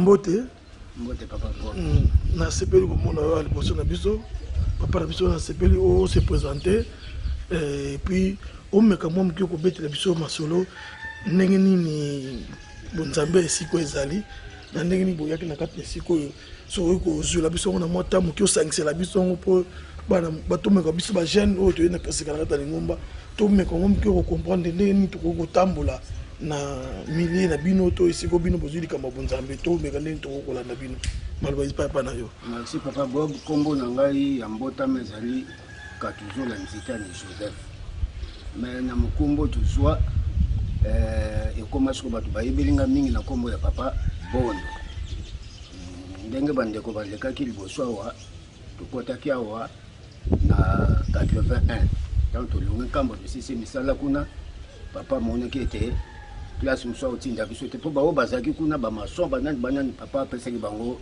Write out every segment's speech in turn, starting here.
Mbote. Mbote papa. Nasepeli komona oyo liboso na biso, papa na biso. Nasepeli o se présenter et puis omeka mwa moke kobetela biso masolo ndenge nini bonzambe esika oyo ezali, na ndenge nini boyaki na kati na esika oyo. Soki okoki kozwela biso yango na mwa ta moke, osangisela biso yango mpo bana batomeka biso, bajeune oyo toyei na sika na kati ya lingomba, tomeka yango moke kocomprendre ndenge nini tokoki kotambola na milieu na bino to esika bino bozwi likambo ya bonzambe. Tomeka ndenge tokoki kolanda bino. Maloba epai na yo. Merci papa Bob. Nkombo na ngai ya mbotama ezali Katuzola Nzitani Joseph, mais na mokombo tozwa ekóma siko bato bayebeli nga mingi na nkombo ya papa Bondo. Ndenge bandeko balekaki liboso awa, tokɔtaki awa na 81 ntango tolongi Nkambo, tosisi misala kuna. Papa amonaki ete place mosusu akotinda biso te, mpo bango bazalaki kuna bamaçon, banani banani. Papa apesaki bango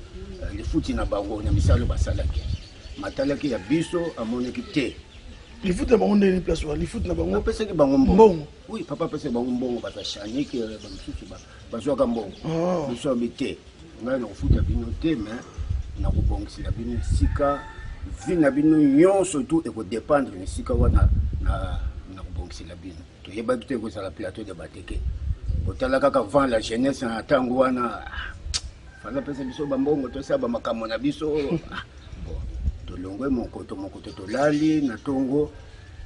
lifuti na bango na misala basalaki. Matalaki ya biso, amonaki te. Lifuti na bango ndenge place wana, lifuti na bango? Apesaki bango mbongo. Oui, papa apesaki bango mbongo. Bato ya chanike bamosusu bazwaka mbongo. Biso abi te, ngai nakofuta bino te, mais nakobongisela bino esika. Vie na bino nyonso tu ekodépendre na esika wana na kobongisela bino. Toyebaki te ekozala Plateau de Bateke. Otala kaka vent la jeunesse na ntango wana, fala apesa biso bambongo, tosala bamakambo na biso. Bon, tolongwe mokoto mokoto, tolali na ntongo,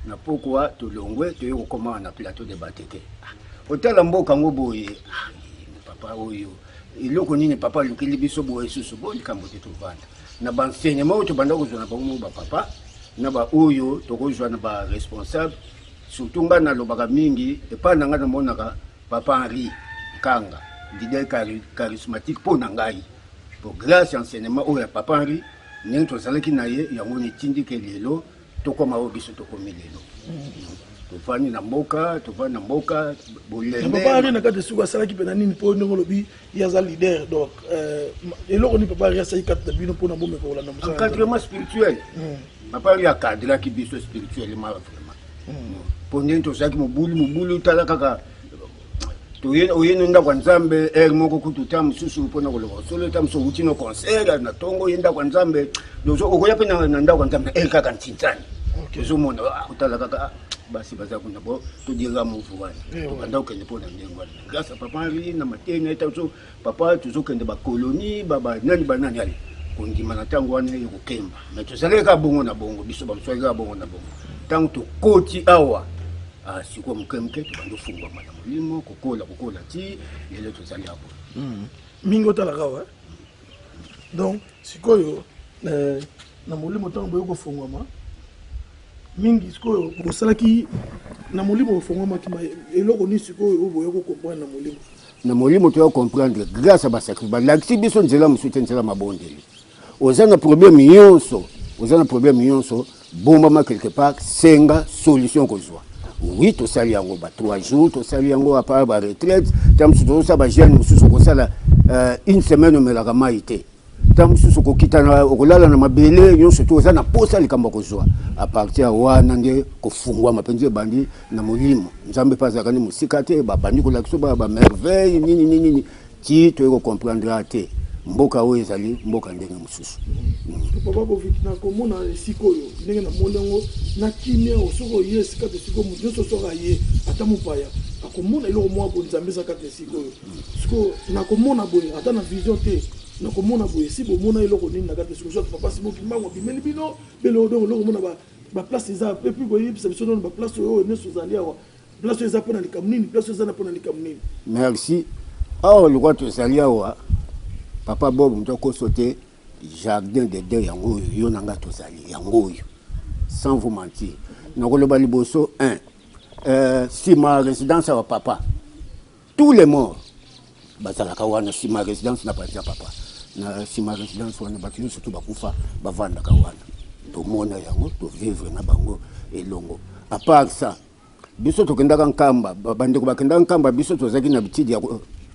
na pokwa tolongwe, toye kokóma na Plateau de Bateke. Otala mboka yango boye, papa oyo eloko nini papa alukeli biso boye susu? Bo likambo te, tovanda na baenseignement oyo tobanda kozwa na bango mo bapapa na baoyo tokozwa na baresponsable. Surtout ngai nalobaka mingi epai na ngai, namonaka papa Henri Nkanga, leader charismatique mpo na ngai, po grâce enseignement oyo ya papa Henri, ndenge tozalaki na ye, yango netindike lelo tokóma oyo biso tokomi lelo. Tovandi na mboka, tovandi na mboka Bolembe. Papa Henri na kati suku asalaki mpe na nini? Mpo ndenge olobi ye aza leader, donc eloko nini papa Henri asalaki kati na bino mpona bomeka kolanda mosala? Encadrement spirituel. Papa Henri acadraki biso spirituellement vraiment, mpo ndenge tozalaki mobulu mobulu, tala kaka oye no ndako ya Nzambe heure moko kutu, ta mosusu mpona koloba solo, ta mosusu outi no concert na ntongo, oye ndako ya Nzambe, okoya mpe na ndako ya Nzambe na heure kaka ntinzani, ozomona, otala kaka basi baza kuna. Bo todira movu wana, tobanda kokende mpo na ndenge wana, grâce à papa Henri na mateni eta so papa, tozokende bakoloni, banani banani. Ale kondima na ntango wana ekokemba, mais tozalaki kaka bongo na bongo, biso bamosusu kaka bongo na bongo. Ntango tokoti awa, sikoyo moke moke tobandi ofungwama na molimo, kokola kokola ti lelo tozali awa. Mingi otalaka awa. Donc sikoyo na molimo, ntango boye kofungwama mingi, sikoyo bosalaki na molimo, bofungwamaki eloko nini sikoyo oyo boye kocomprendre na molimo? Na molimo toya comprendre grâce ya basacrifice. Balakisi biso nzela mosusu te, nzela mabondeli. Oza na problème nyonso, oza na problème nyonso, bombama quelque part, senga solution kozwa. Oui, tosali yango ba 3 jours, tosali yango à part baretraite. Ta mosusu tozosala bajeûne, mosusu okosala une semaine omelaka mai te, ta mosusu okokita, okolala na mabele nyonso to oza na posa likambo ya kozwa. À partir ya wana nde kofungwama mpenza ebandi na molimo. Nzambe mpe azalaka nde mosika te, babandi kolakisa bamerveille nini nini nini, ti toyei kocomprendre te mboka oyo ezali mboka ndenge mosusu. Papa Boviki, nakomona esika oyo ndenge namoni yango na kimia oyo, soki oye esika te, sikoyo moto nyonso soki aye, ata mopaya, akomona eloko moko boye Nzambe eza kati esika oyo. Sikoyo nakomona boye, ata na vision te, nakomona boye, esi bomona eloko nini na kati esika? Soit papa Simon Kimbangu abimeli bino belo, donc eloko omona baplace eza, et puis boyebisa biso nano baplace oyo nyonso ezali awa, place oyo eza mpona likambo nini, place oyo eza na mpona likambo nini? Merci. Awa lokwa tozali awa, papa Bob, moto akoso te, jardin d'Eden yango oyo yo na ngai tozali yango oyo. Sans vous mentir, nakoloba liboso 1 nsima résidence ya papa, tous les morts bazalaka wana nsima résidence na parti ya papa. Na nsima résidence wana, bato nyonso to bakufa bavandaka wana. Tomona yango, tovivre na bango elongo. À part ça, biso tokendaka Nkamba, bandeko bakendaka Nkamba, biso tozalaki na habitude ya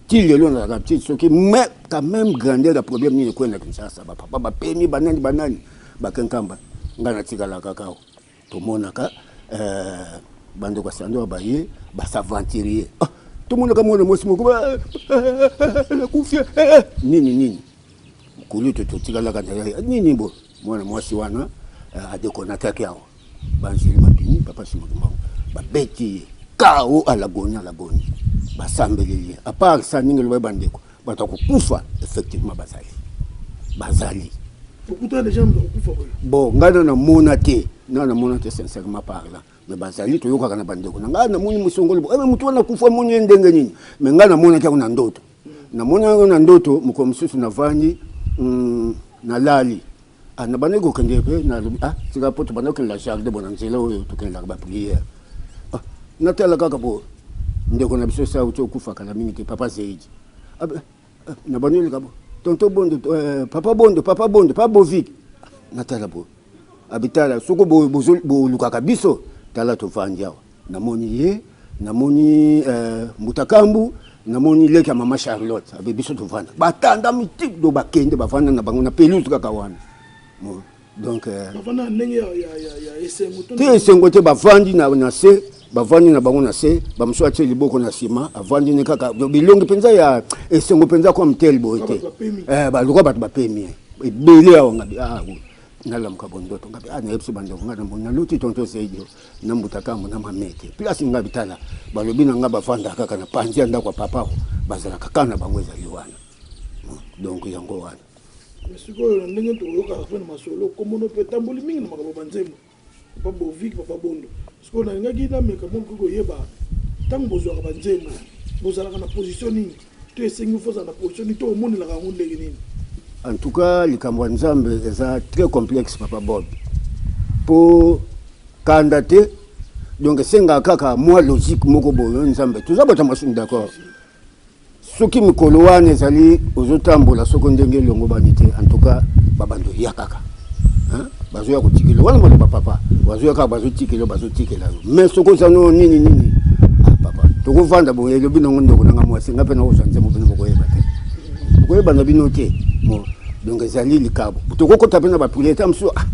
ti lelo nazalaka habitude, soki mais quand même grandeur ya problème nini ekwei na Kinshasa, bapapa bapemi, banani banani bake Nkamba, ngai natikalaka kaka. Tomonaka bandeko ya Sando baye bas'aventurier. Ah, Tomonaka mwana mwasi moko nakufi nini nini, kulutu totikalaka na ye nini bo mwana mwasi wana adekonataki awa, banzeli babimi, papa Simon Kimbangu babeti ye KO alagoni alagoni, basambeleli ye. À part ça, ndenge lobai, bandeko, bato ya kokufa effectivement bazali, bazali. Okuta déjà moto akokufa boye? Bon, ngai na namona te, na namona te, sincèrement parlant, mais bazali. Toyokaka na bandeko na ngai, namoni mosongolo bo motu wana kufa, amoni ye ndenge nini, mais ngai namonaki yango na ndoto, namoni yango na ndoto. Mokolo mosusu navandi, nalali, ah, nabandaki kokende mpe nalobi: "Ah, tika po tobanda kokende jardin bo na nzela oyo tokendaka baprière." Ah, natala kaka bo ndeko na biso sa uti okufa kala mingi te, papa Zeidi. Ah, ah, nabandi oleka bo: "Tonton Bondo, papa Bondo, papa Bondo, papa Bovik." Natala bo, abitala soko bolukaka biso, tala tovandi awa. Namoni ye, namoni Mbutakambu, namoni leki ya mama Charlotte, abe biso tovanda, batanda miti do, bakende bavanda na bango na pelouse kaka wana. Bon, donc bavanda ndenge ya esengo to? Te, esengo te. Bavandi na se, bavandi na bango na se, bamosusu atie liboko na nsima, avandi ne kaka bilongi mpenza ya esengo mpenza comme tel boye te. Bato bapemi. Baluka bato bapemi ebele awa. Ngabi: "Ah, oui." Nalamuka bondoto, ngabi: "Ah, nayebisi bandeko nga namoni, naluti tonto Seidio na Mbutakambo na Mamete place." Ngabi: "Tala, balobi na nga bavandaka kaka na panzi ya ndako ya papa, bazalaka kaka na bango, ezali wana." Bon, donc yango wana. Mais sikoyo, na ndenge tokoyokaka mpe na masolo, kombono mpe etamboli mingi na makambo banzembo, papa Bovik, papa Bondo. Sikoyo nalingaki nameka mo koyeba, ntango bozwaka banzembo, bozalaka na position nini, to esengi fozala na position nini, to omonelaka yango ndenge nini? En tout cas, likambo ya Nzambe eza très complexe, papa Bob, mpo kanda te. Donc esengaka kaka mwa logique moko boye. Nzambe, toza bato ya masumu, d'accord? Soki mikolo wana ezali ozotambola, soki ndenge elongo bani te, en tout cas babando ya kaka, hein? Bazoya kotikela wana maloba, papa, bazoya kaka, bazotikela, bazotikela yo. Mais soki oza no nini nini, ah, papa, tokovanda boye, elobi nango ndeko nanga mwasi, nga mpe nakozwa nzembo mpena, bokoyeba te, bokoyeba na bino te. Bon, donc ezali likabo, tokokota mpe na baprière ta mosusu. Ah,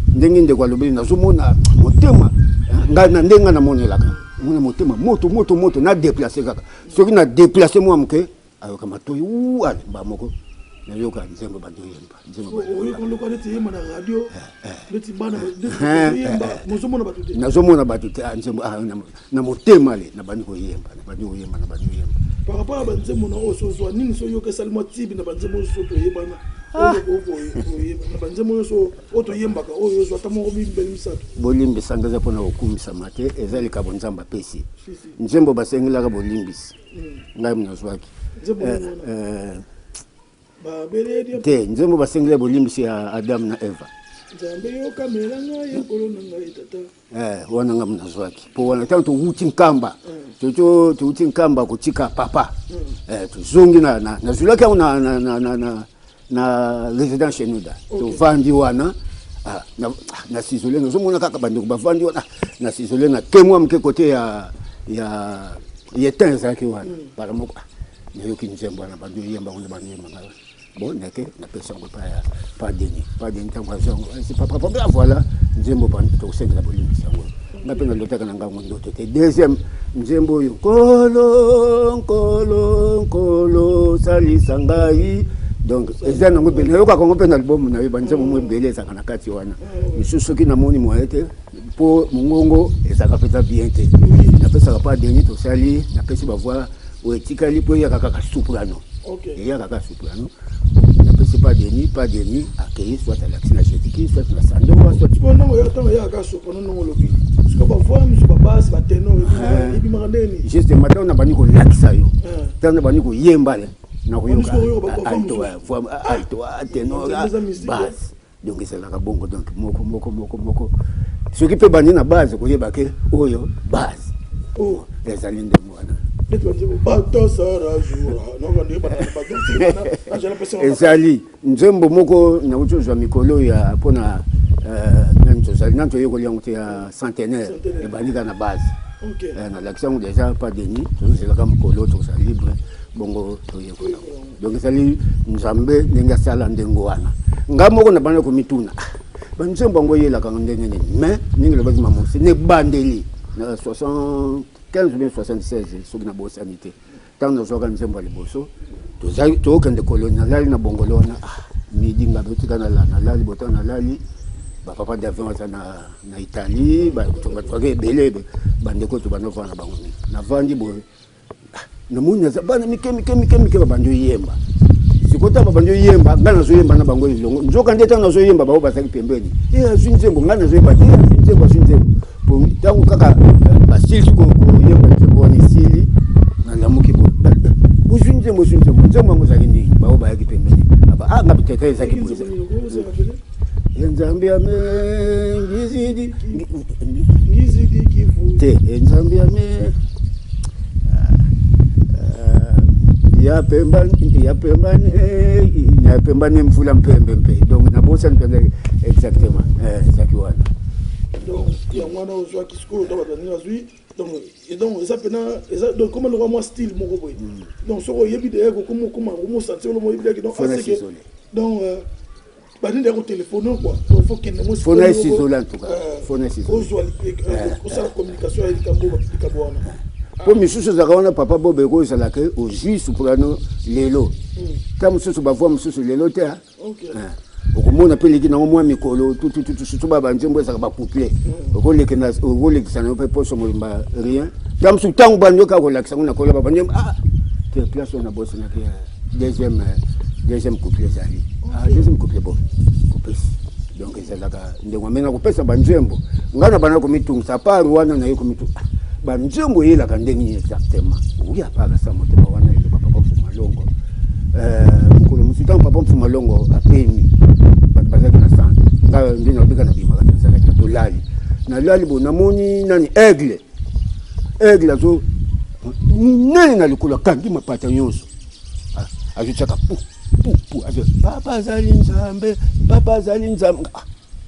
ndenge ndeko alobeli, nazomona motema ngai na ndenge ngai namonelaka, mona motema moto moto moto, na déplace kaka. Soki na déplace mwa moke, ayoka matoi ale mba moko, nayoka nzembo bandoyemba, nzembo. Oyoka neti yemba na radio, neti bana, neti yemba, mozomona bato te. Nazomona bato te. Ah, nzembo, ah, na motema le, nabandi koyemba, nabandi koyemba, nabandi koyemba. Par rapport ya banzembo na oyo sozwa nini, so oyoka esali mwa tibi na banzembo nyonso toyebana, oyo koyeba na banzembo nyonso oyo toyembaka, oyo ozwa ata moko, mibale, misato? Bolimbisanga, eza mpona kokumisama te, eza likambo Nzambe apesi. Si, si. Nzembo basengelaka bolimbisi, ngai nazwaki. Nzembo nini wana? Babeledi? Te, nzembo basengela bolimbisi ya Adam na Eva. Nzambe yokamela ngai, ekolo na ngai tata. Wana ngai nazwaki, mpo wana ntango towuti Nkamba, towuti Nkamba kotika papa, tozongi, nazwilaki yango na résidence chez Nuda. Tovandi wana, ah, na sisole, nazomona kaka bandeko bavandi wana na sisole, na kemwa moke kote ya yetin ezalaki wana mbala moko. Ah, nayoki nzembo wana, bandi oyemba ngo, bandi oyemba ngai. Bon, nake napesa yango pa ya pa Denis, pa Denis. Ntango azwa yango, papa, papa, voilà nzembo tokosengela bolimbisi yango. Nga mpe nalotaka na ngango ndoto te. Deuxième nzembo oyo: "Nkolo, Nkolo, Nkolo, salisa ngai." Donc eza nango ebele, nayokaka yango mpe na album na yo, banzembo mo ebele ezalaka na kati wana. Misusu soki namoni moye te, mpo mongongo ezalaka mpenza bien te, napesaka pa Denis, tosali, napesi bavoix oyo etikali, mpo eyaka kaka soprano. Eyaka kaka soprano. Napesi pa Denis, pa Denis akei, soit alakisi na jetiki, soit na sandowa, soit Sikoyo ndongo ya ntango eyaka soprano, ndongo olobi, sikoyo bavoix miso, babase, baténor, ebimaka ndenge nini? Justement, ntango nabandi kolakisa yo, ntango nabandi koyemba le, nakoyoka alto, voix alto, ténor, basse. Donc ezalaka bongo. Donc moko moko moko moko, soki mpe bandi na base, koyeba ke oyo base ezali ndenge wana. Ezali nzembo moko nauti ozwa mikolo ya mpona nani, tozali nani, toyekoli yango te, ya centenaire, ebandi kaka na base. Nalakisi yango déjà pa Denis, tozozelaka mokolo tozala libre, bongo toyekola. Donc ezali Nzambe ndenge asala ndenge wana. Ngai moko na banda komituna banzembo yango eyelaka ndenge nini, mais ndenge lobaki mamosi na ebandeli na 64. Ou bien 76, soki nabosani te, ntango nazwaka nzembo ya liboso, tokende koloni, nalali na bongolo wana. Ah, midi nga botika nalali bota, nalali, bapapa d'avion aza na Italie, batwaki ebele, bandeko to bandovanda na bango mingi. Navandi boye, namoni naza bana mike mike mike mike, babandi oyemba. Sikoyo ntango babandi oyemba, ngai nazoyemba na bango elongo. Nzoka nde ntango nazoyemba, bango bazalaki pembeni. E azwi nzembo, ngai nazoyemba te, azwi nzembo, azwi nzembo. Ntango kaka basilisi koyemba nzembo wana, esili, nalamuki boye: ozwi nzembo, ozwi nzembo. Nzembo yango ezalaki nini? Bango bayaki pembeni, ah, nga bitete ezalaki boye: Nzambe ame ngizidi te, Nzambe ame ya pemba, ya pemba, ya pemba ne mvula mpembe mpe. Donc nabosani mpenza exactement, ezalaki wana. Donc yango wana ozwaki. Sikoyo to bato baningi bazwi, donc eza mpena eza donc koma lokwa mwa style moko boye. Donc soki oyebi deya kokoma okoma okomosentir olomo oyebi deyaki, donc aseke, donc banini ya kotelefone quoi, donc faut kende. Faut na s'isoler, en tout cas faut na s'isoler. Ozwa osala communication ya likambo wana. Mpo misusu ezalaka wana, papa Bobe, ekozalaka ozwi soprano lelo, ta mosusu bavoix mosusu lelo te. Okomona mpe eleki nango mwa mikolo tutututu, surtout ba banzembo ezalaka bacouplet, okolekisa nango mpe poso mobimba, rien. Ta mosusu ntango bando kaka kolakisa ngo na koyeba banzembo, ah te, place oyo nabosanaki deuxième couplet ezali, ah, deuxième couplet, bon, kopesi. Donc ezalaka ndenge amenga kopesa banzembo. Ngai na banda komitungisa part wana, naye komitunga banzembo eyelaka ndenge nini exactement. Oui, à part ça, motema wana eloba papa Mfuma Longo. Mokolo mosusu ntango papa Mfuma Longo apemi, bato bazalaki na centre, ngai nde nalobika na bimaka te, nazalaki na tolali, nalali bo, namoni nani, aigle, aigle azo monene na likolo, akangi mapata nyonso, azotiaka pu pu pu, azo papa azali Nzambe, papa azali Nzambe.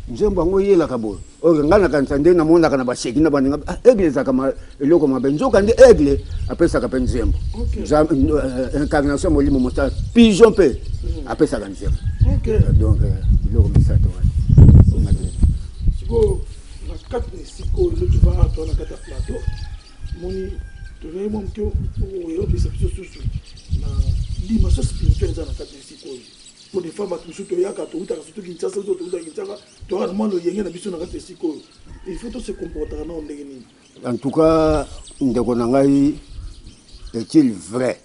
Nzembo yango eyelaka boye. Oyo ngai nakanisa nde namonaka na baseki na baninga, aigle ezalaka eloko mabe, nzoka nde aigle apesaka mpe nzembo, incarnation molimo mosala. Pigeon mpe apesaka nzembo. Donc biloko misato wana. Sikoyo na kati na esika oyo tova awa na kati ya plateau, moni tozali mwa moke oyebisa biso susu na dimension spirituelle eza na kati na esika oyo, po des fois bato mosusu toyaka, toutaka surtout Kinshasa, biso toutaka Kinshasa, toyaka na mwa loyenge na biso na kati ya esika oyo. Il faut tose comportaka nao ndenge nini? En tout cas, ndeko na ngai, est-il vrai,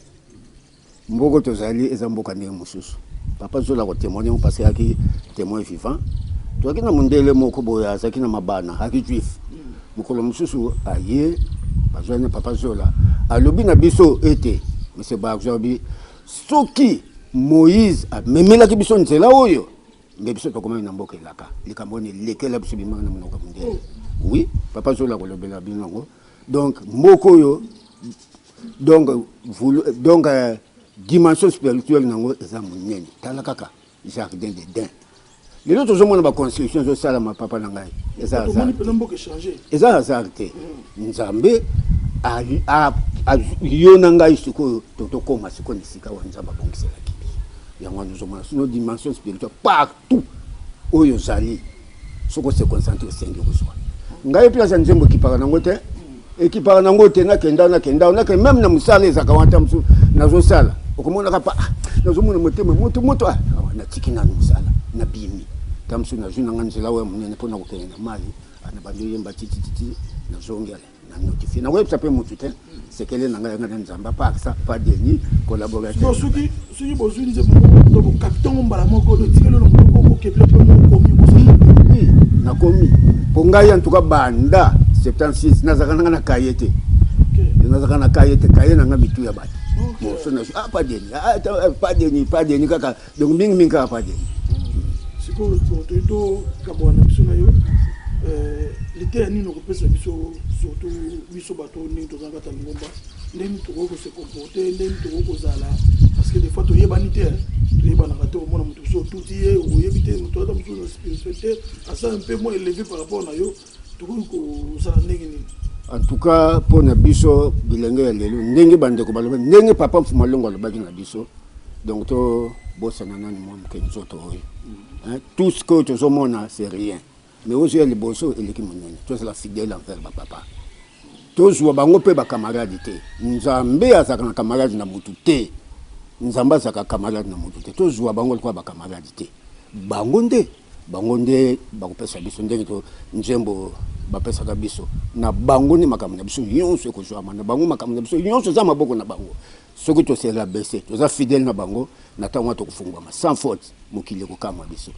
mboka tozali eza mboka ndenge mosusu. Papa Zola kotémoigne parce que ayaki témoin vivant. Tozalaki na mondele moko boye, azalaki na mabana, ayaki juif. Mokolo mosusu aye, bazwani na papa Zola, alobi na biso ete monsieur Barzo abi soki Moïse amemelaki biso nzela oyo, nde biso tokomaki na mboka elaka. Likambo wana elekela biso, bimaka na monoko ya mondele. Oui, papa Zola kolobela bino yango. Donc mboka oyo, donc dimension spirituelle nango eza monene. Tala kaka jardin d'Eden lelo, tozomona baconstruction ezosalama. Papa na ngai, eza eza hasard te. Nzambe yo na ngai sikoyo tokóma sikoyo na esika oyo Nzambe abongiselaki biso. Yango wana ozomona sino dimension spirituelle partout oyo ozali. Soki ose concentre, osengi, kozwa. Ngai place ya nzembo ekipaka nango te, ekipaka nango te. Nakenda, nakenda, nakenda même na mosala ezalaka wana. Ta mosusu nazosala, okomonaka pa nazomona motema moto moto, natiki nanu mosala, nabimi. Ta mosusu nazwi nanga nzela oyo ya monene mpona kokende na mai, na bandi oyemba titititi, nazongi ale na notifie, nakoyebisa mpe motu te. Sekele na ngai, yanga na Nzambe. Part ça, pas Denis collaborateur. Soki bozwi nzembo moko, bokapita mbala moko, totikeli ono moko, okepela mpe mokomi. Oui, nakomi mpo ngai en tout cas banda 76 nazalaka nanga na kaye te, nazalaka na kaye te. Kaye nanga mitu ya bato. Bon, so nazwi, ah, pas Denis, ah, pas Denis, pas Denis kaka. Donc mingimingi kaka pas Denis. Sikoyo toyi tokabwana na biso na yo, liteya nini okopesa biso, surtout biso bato ndenge toza na kati ya lingomba, ndenge tokoki kose comporter, ndenge tokoki kozala? Parce que des fois toyebani te, toyebanaka te. Omona moto mosusu, otuti ye, oyebi te moto ata mosusu na spiritualité aza un peu moins élevé par rapport na yo. Tokoki kozala ndenge nini? En tout cas, mpo na biso bilenge ya lelo, ndenge bandeko balobi, ndenge papa Mfuma Longo alobaki na biso, donc tobosana nani mwa moke nzoto oyo. Tout ce que tozomona, c'est rien, mais oyo ya liboso eleki monene. Tozala fidèle envers bapapa. Tozwa bango mpe bakamarade te. Nzambe azalaka na kamarade na motu te. Nzambe azalaka kamarade na motu te. Tozwa bango lokola bakamarade te. Bango nde, bango nde bakopesa biso ndenge to nzembo bapesaka biso. Na bango nde makambo na biso nyonso ekozwama. Na bango makambo na biso nyonso eza maboko na bango. Soki to se rabaisser, toza fidèle na bango, na tango wana tokofungwama sans faute, mokili ekokamwa biso.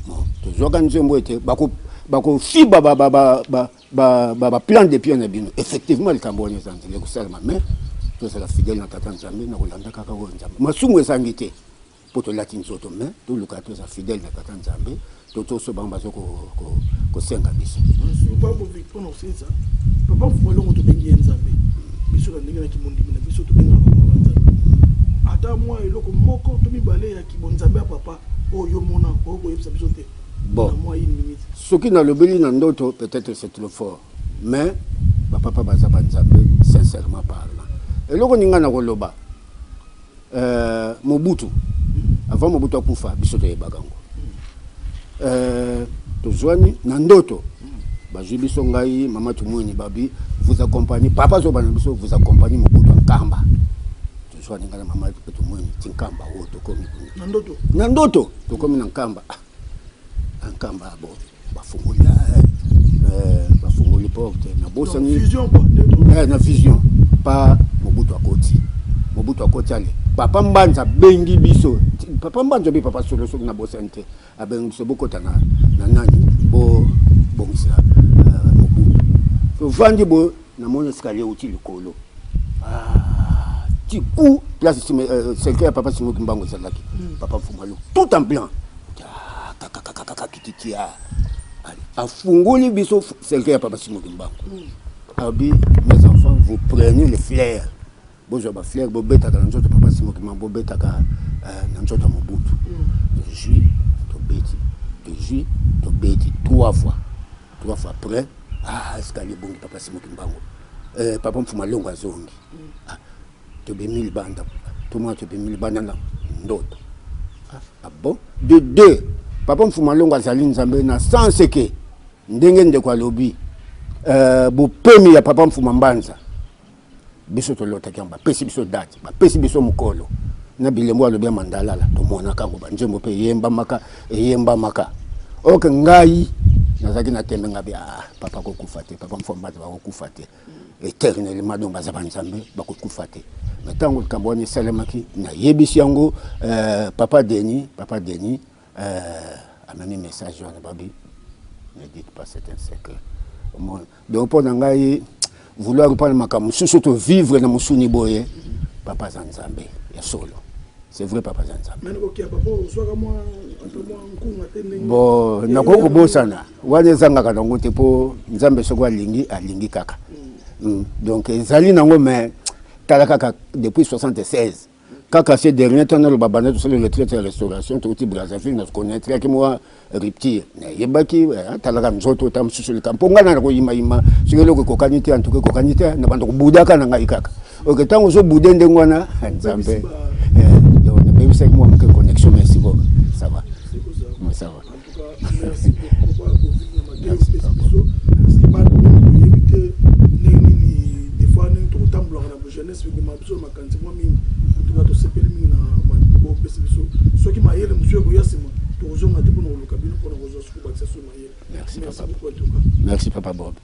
Bon, tozwaka nzembo ete bako bakofiba ba ba ba ba ba ba, ba plan de pion na bino. Effectivement likambo wana eza nzela ekosalema, mais tozala fidèle na Tata Nzambe na kolanda kaka oyo Nzambe. Masumu ezangi te mpo tolati nzoto, mais toluka toza fidèle na Tata Nzambe, to toso bango bazo kosenga biso. Papa Mfumalongo tobengi ye Nzambe, biso na ndenge na kimondimi na biso tobengaka papa ba Nzambe. Ata mwa eloko moko to mibale ya kibonzambe ya papa oyo mona okoki koyebisa biso te? Bon, na mwa une minute. Soki nalobeli na ndoto, peut-être c'est trop fort, mais bapapa baza banzambe, sincèrement parlant. Eloko ninga na koloba, Mobutu, avant Mobutu akufa, biso toyebaka yango. Tozwani na ndoto, bazwi biso ngai mama Tumwini, babi vous accompagnez papa azoba na biso, vous accompagnez Mobutu ya Nkamba. Tozwani ngai na mama Tumwini ti Nkamba oyo tokomi kuna na ndoto, na ndoto tokomi na Nkamba. Ah, Nkamba bo bafungoli, bafungoli porte, nabosani vision quoi, na vision pa Mobutu akoti, Mobutu akoti, ale papa Mbanza abengi biso, papa Mbanza obi papa solo, soki nabosani te, abengi biso bokota na nani, bobongisa Mobutu. Tovandi boye, namoni escalier euti likolo, ah, tiku place cercueil ya papa Simon Kimbangu ezalaki, papa Mfumalu tout en blanc, kakakakaka kititi, afungoli biso cercueil ya papa Simon Kimbangu, abi: "Mes enfants, vous prenez les fleurs, bozwa bafleur, bobetaka na nzoto papa Simon Kimbangu, bobetaka na nzoto ya Mobutu." Tozwi, tobeti, tozwi, tobeti trois fois, trois fois. Après, ah, escalier ebongi, papa Simon Kimbangu, papa Mfuma Longo azongi. Ah, tobimi libanda, tomona tobimi libanda na ndoto. Ah, bon, de deux, papa Mfuma Longo azali Nzambe na sens ke ndenge ndeko alobi, bopemi ya papa Mfuma Mbanza, biso tolotaki yango, bapesi biso date, bapesi biso mokolo na bilembo. Alobi ya mandalala, tomonaka yango, banzembo mpe eyembamaka, eyembamaka. Oke ngai nazalaki na tembe, ngabi: "Ah, papa akokufa te, papa Mfuma Mbanza bakokufa te éternellement, donc baza banzambe, bakokufa te." Mais ntango likambo wana esalemaki, nayebisi yango papa Denis, papa Denis amemi message wana, babi: "Ne dites pas, c'est un secret." Donc mpo na ngai, vouloir mpona makambo mosusu, tovivre na mosuni boye, papa aza Nzambe ya solo, c'est vrai, papa aza Nzambe. Bon, nakoki kobosana wana, ezangaka nango te, mpo Nzambe soki alingi, alingi kaka. Donc ezali nango, mais tala kaka depuis 76 kaka ces dernier temps, naloba banda tosala retraite ya restauration, touti Brazzaville, na connaîtraki mwa rupture, nayebaki talaka nzoto ta mosusu likambo, mpo ngai na koyimayima soki eloko ekokani te, antuka ekokani te, na banda kobudaka na ngai kaka. Ok, ntango ozobude ndenge wana, Nzambe, donc nabebisaki mwa moke connexion, mais sikoyo ça va, ça va. Merci beaucoup, papa Bovik, na mateya opesi biso, parce que bana toyebi te ndenge nini, des fois ndenge tokotambolaka na jeunesse, ebema biso na makanisi mwa mingi. En tout cas tosepeli mingi na bopesi biso. Soki mayele mosusu ekoya nsima, tokozonga te mpona koluka bino mpona kozwa soki bakisa so mayele. Merci, merci papa. Beaucoup en tout cas. Merci, papa Bob.